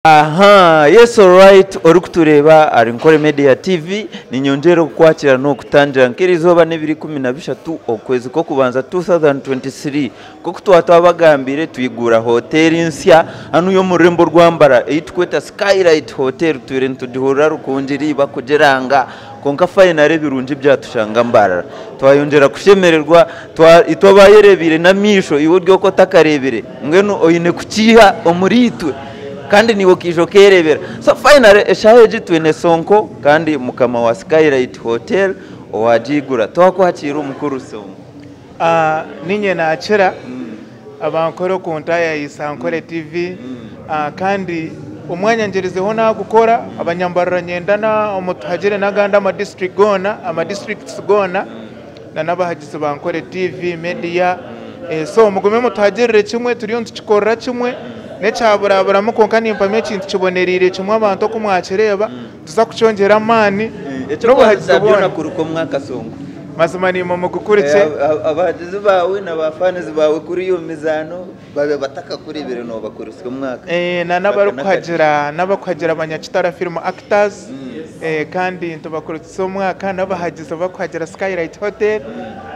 Aha, yes alright, orikutureeba ahari Nkore Media TV, ninyongyera okukwakira n'okutangira nk'erizooba n'ebiro 13 okwezi kw'okubanza 2023. Nk'oku twaba twabagambiire twigura hoteeri nsya hanu omu rurembo rwa Mbarara ei turikweta Skylight Hotel tutwire nitugihurira Rukungiri barikugiranga kwonka finally ebirungi byatushanga Mbarara. Twayongyera kushemererwa itwe abayereebeire n'amaisho iwe ori okwo otakareebire mbwenu oine kukiiha omuriitwe kandi naiwe okaija okeereebera. So finally eshaaha egi twine Sonko kandi mukama wa Skylight Hotel owaagiigura. Twakwakiira omukuru Sonko. Niinye naakira abankore okuntaayaayisa Nkore TV kandi omwanya ngyerizeho naagukora abanyambarara niinyenda mutuhagire n'agandi ama disiturikiti goona ama disiturikiti goona n'abahagizi ba Nkore TV media so mugume mutuhagirire kimwe turiyo nitukikorera kimwe n'ekyaburaburamu kwonka nimpamya ekintu kibonereire kimwe abantu oku mwakireeba Nituza kukyongyera amaani n'obuhagizi bwona. Kuruka omwaka Sonko. Mazima naimwe mugukurikye. Abahagizi baawe na ba fans baawe kuriya omu mizaano babe batakakureebire noobakuritsya omwaka. Na n'abarikuhagira n'abakuhagira Banyakitara Film Actors kandi nitubakuritsya omwaka n'abahagizi abarikuhagira Skylight Hotel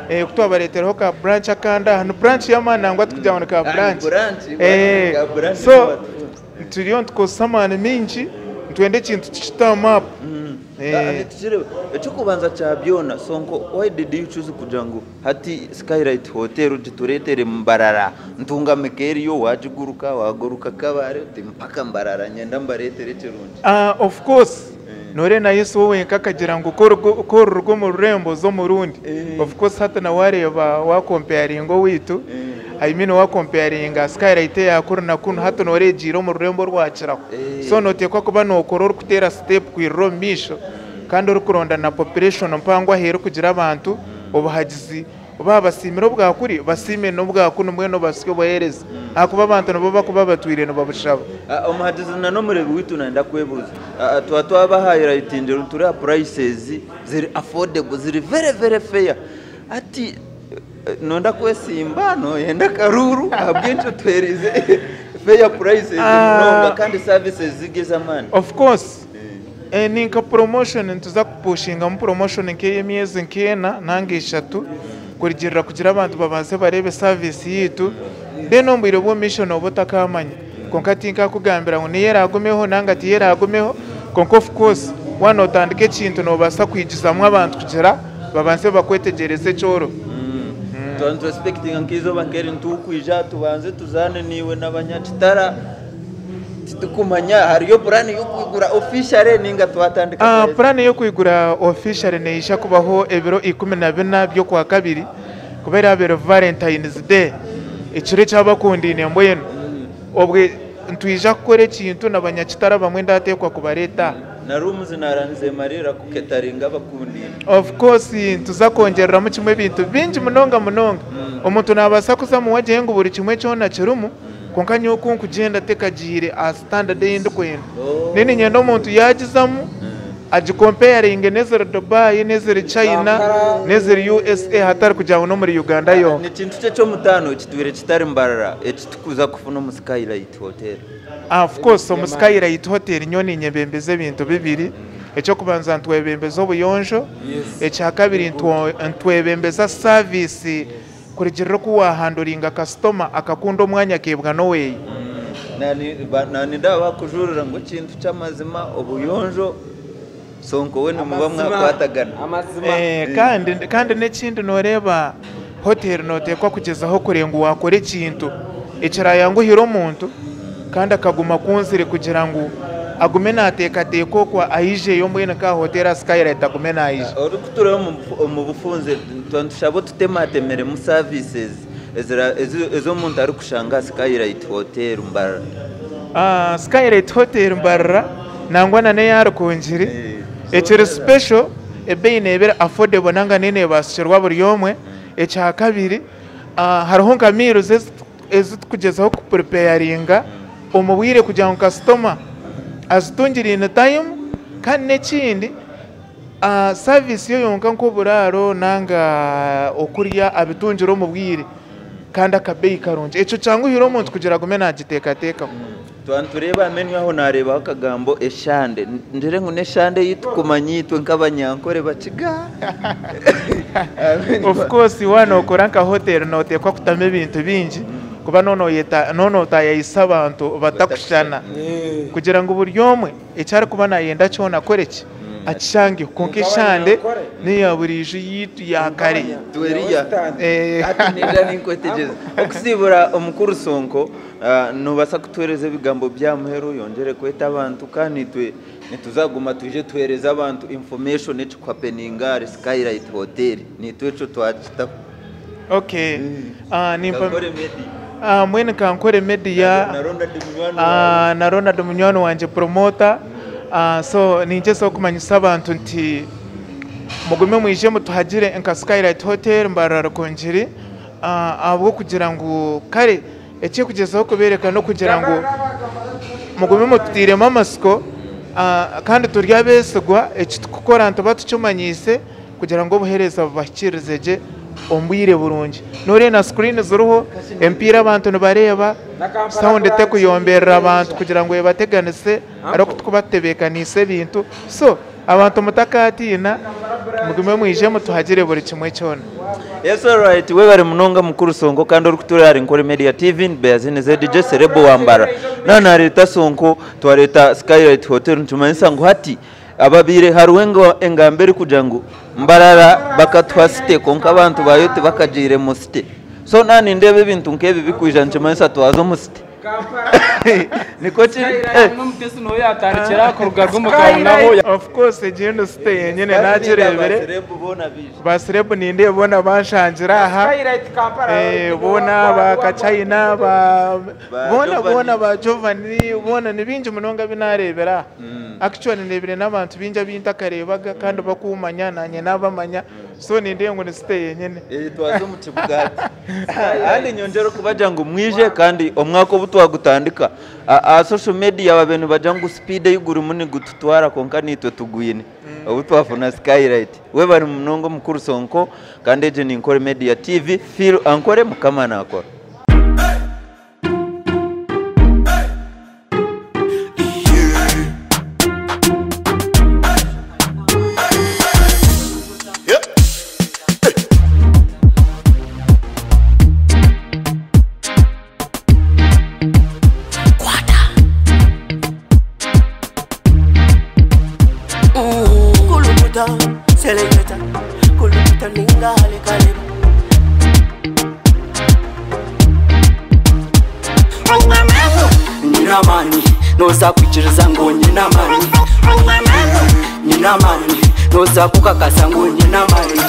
ku twabareetereho ka branch akandi aha ni branch y'amaani nangwa tikugira ngu ni ka branch so Turiyo nitukozesa amaani maingi nitwenda ekintu tukite aha maapu. Nitukireeba. Eky'okubanza kya byona, Sonko why did you choose kugira ngu hati Skylight Hotel ogitureetere Mbarara? Ntungamo eka eriyo waagiguruka, waaguruka Kabale oti mpaka Mbarara niinyenda mbareetere ekirungi. Of course nooreeba na Yesu we wenka akagira ngu ku oriruga omu rurembo oze omu rundi. Of course hati na waareeba waakomparinga owaitu, I mean wakompeyaringa skylight eya kuri na kunu hati noreeba egiire omu rurembo orwakiraho. So noteekwa kuba nokora orikuteera step kwirira omu maisho kandi orikuronda na population mpango ahu erikugira abantu obuhagizi baaba basiimire obwa kuri basiime n'obwa kunu mbwenu obasye obuheereza ahakuba abantu nibo bakuba batwire nibabushaba. Omuhagizi na n'omureebi waitu nayenda kwebuuza, twaba twaba highlightingire turi aha prices ziri affordable ziri very very fair hati Noyenda kwesimba, noyenda akaruuru ahabw'enki otuheereize fair prices munonga kandi services ziri ez'amaani? Of course ni nka promotion nituza kupushingamu promotion nk'ey'emyezi nk'ena nanga eshatu kurugiirira kugira abantu babanze bareebe service yaitu then omu bwire bw'omu maisho nooba otakaamanya kwonka tinkakugambira ngu niyo eraagumeho nanga tiyo eraagumeho kwonka of course waaba nootandika ekintu noobaasa kwigizamu abantu kugira babanze bakwetegyereze eki oriho. Twaba nitu expectinga nk'eizooba nk'eri nitukwija tubanze tuzaane naiwe na banyakitara titukumanya hariyo puraani y'okwigura officially ninga twatandika kureeba? Puraani y'okwigura officially neija kubaho ebiro 14 by'okwakabiri kuba eraabe eri Valentine's Day ekiro eky'abakundaine mbwenu. Obwe nitwija kukora ekintu na banyakitara abamwe ndateekwa kubareeta aha. Na rooms naara nizemarira ku cateringa abakundaine. Of course nituza kwongyereramu kimwe ebintu bingi munonga munonga. Omuntu nabaasa kuzamu wagye ngu buri kimwe kyona kirimu kwonka nyowe oku nkugyenda tekagiire aha standard ei ndikwenda. Then niinyenda omuntu yagizamu agi comparinge n'eziri Dubai, n'eziri China, n'eziri USA hatari kugira ngu n'omuri Uganda yonka. Ni kintu ki eky'omutaano ekitwire kitari Mbarara eki turikuza kufuna omu Skylight Hotel? Of course omu Skylight Hotel nyowe ninyebembeza ebintu bibiri, eky'okubanza nitwebembeza obuyonjo, ekyakabiri nitwebembeza service kurugirira oku wahanduringa kasitoma akakunda omwanya akeebwa n'oweye. Nanindaaba bakujurira ngu ekintu ky'amazima obuyonjo Sonko we nimuba mwakwatagana. Kandi kandi n'ekindi nooreeba hoteeri nooteekwa kugyezaho kureeba ngu waakora ekintu ekiraayanguhire omuntu kandi akaguma akunzire kugira ngu agume naateekateeka okwo aijeyo mbwenu nk'aha hoteeri aha Skylight agume naija. Orikutureeba omu bufunze nitushaba otutematemeremu services ezi omuntu arikushanga aha Skylight Hotel Mbarara. Skylight Hotel Mbarara nangwa na n'eya Rukungiri ekiri special ebeeyi neeba eri affordable nanga neebasikirwa buri omwe. Ekyakabiri hariho nka meals ezi turikugyezaho ku preparinga omu bwire kugira ngu kasitoma azitungire in time kandi n'ekindi service yo yonka nk'oburaaro nanga okurya abitungire omu bwire kandi akabeeyi karungi. Ekyo kyanguhire omuntu kugira agume naagiteekateekaho. Twaba nitureeba aha menu aho naareebaho akagambo eshande. Ngire ngu n'eshande ei turikumanya itwe nk'abanyankore bakiga. Of course waaba nookora nka hoteeri nooteekwa kutamu ebintu bingi kuba nooba nootaayaayisa abantu batakushushana kugira ngu buri omwe eki arikuba naayenda kyona akore ki? Akishangeho. Kwonka eshande n'eya buriijo yaitu ya kare. Tweriya. Hati naija ninkwetegyereza. Okusiibura omukuru Sonko, Noobaasa kutuheereza ebigambo by'aha muheru oyongyere kweta abantu kandi naitwe nituza kuguma twije tuheereze abantu information ekirikuhapeninga ahari Skylight Hotel. Naitwe ekyo twakitaho. Okay. Nimpa Kankore Media. Mbwenu Kankore Media Na Ronald munywani waawe. na Ronald munywani wangye promoter. So ningyezaho kumanyisa abantu nti mugume mwije mutuhagire nka Skylight Hotel Mbarara Rukungiri ahabw'okugira ngu kare Ekirikugyezaho kubeereka n'okugira ngu mugume mututairemu amatsiko kandi turi abeesigwa, eki turikukora nituba tukimanyiise kugira ngu obuheereza bubahikiirize gye omu bwire burungi. Nooreeba na sikuriini ziriho, emipiira abantu nibareeba, sawundi terikuyomberera abantu kugira ngu ebateganise ahabw'oku turikuba tutebeekaniise ebintu. So abantu mutakaatiina, mugume mwije mutuhagire buri kimwe kyona. Yes alright webare munonga mukuru Sonko kandi orikutura ahari Nkore Media TV ni Beazine ZJ Celebo Wambara. Na nareta Sonko twareta Skylight Hotel nitumanyisa ngu hati ababaire hariho engamba erikugira ngu Mbarara bakatuha site kwonka abantu bayo tibakagiire mu site. So na nindeeba ebintu nkebi bikwija nikimanyisa twaza omu site. Nikwo kiri. N'omutesi niho yatandikira kuruga rw'omukabonaho. Of course egyo industry yenyine nagireebire. Ba celeb nindeeba boona banshangire aha. Boona ba Kachina ba boona boona ba Jovani boona ni baingi munonga abu naareebire aha. Actually ndeebire n'abantu baingi abu ntakareebaga kandi bakumanya naanye naabamanya so nindeeba ngu ni city yenyine. Twaza omu kibuga hati. Kandi nyongyere okubagira ngu mwije kandi omwaka obu twagutandika aha social media babaire nibagira ngu speed ei gurimu nigututwara kwonka naitwe tugwine obu twafuna skylight. Webare munonga omukuru Sonko kandi egi ni Nkore Media TV, Phil Ankore Mukama nakora. Kulukuta, seleketa, kulukuta ninga halekaleba. Nyine amaani noza kwikiriza ngu nyine amaani Nyine amaani noza kukakasa ngu nyine amaani.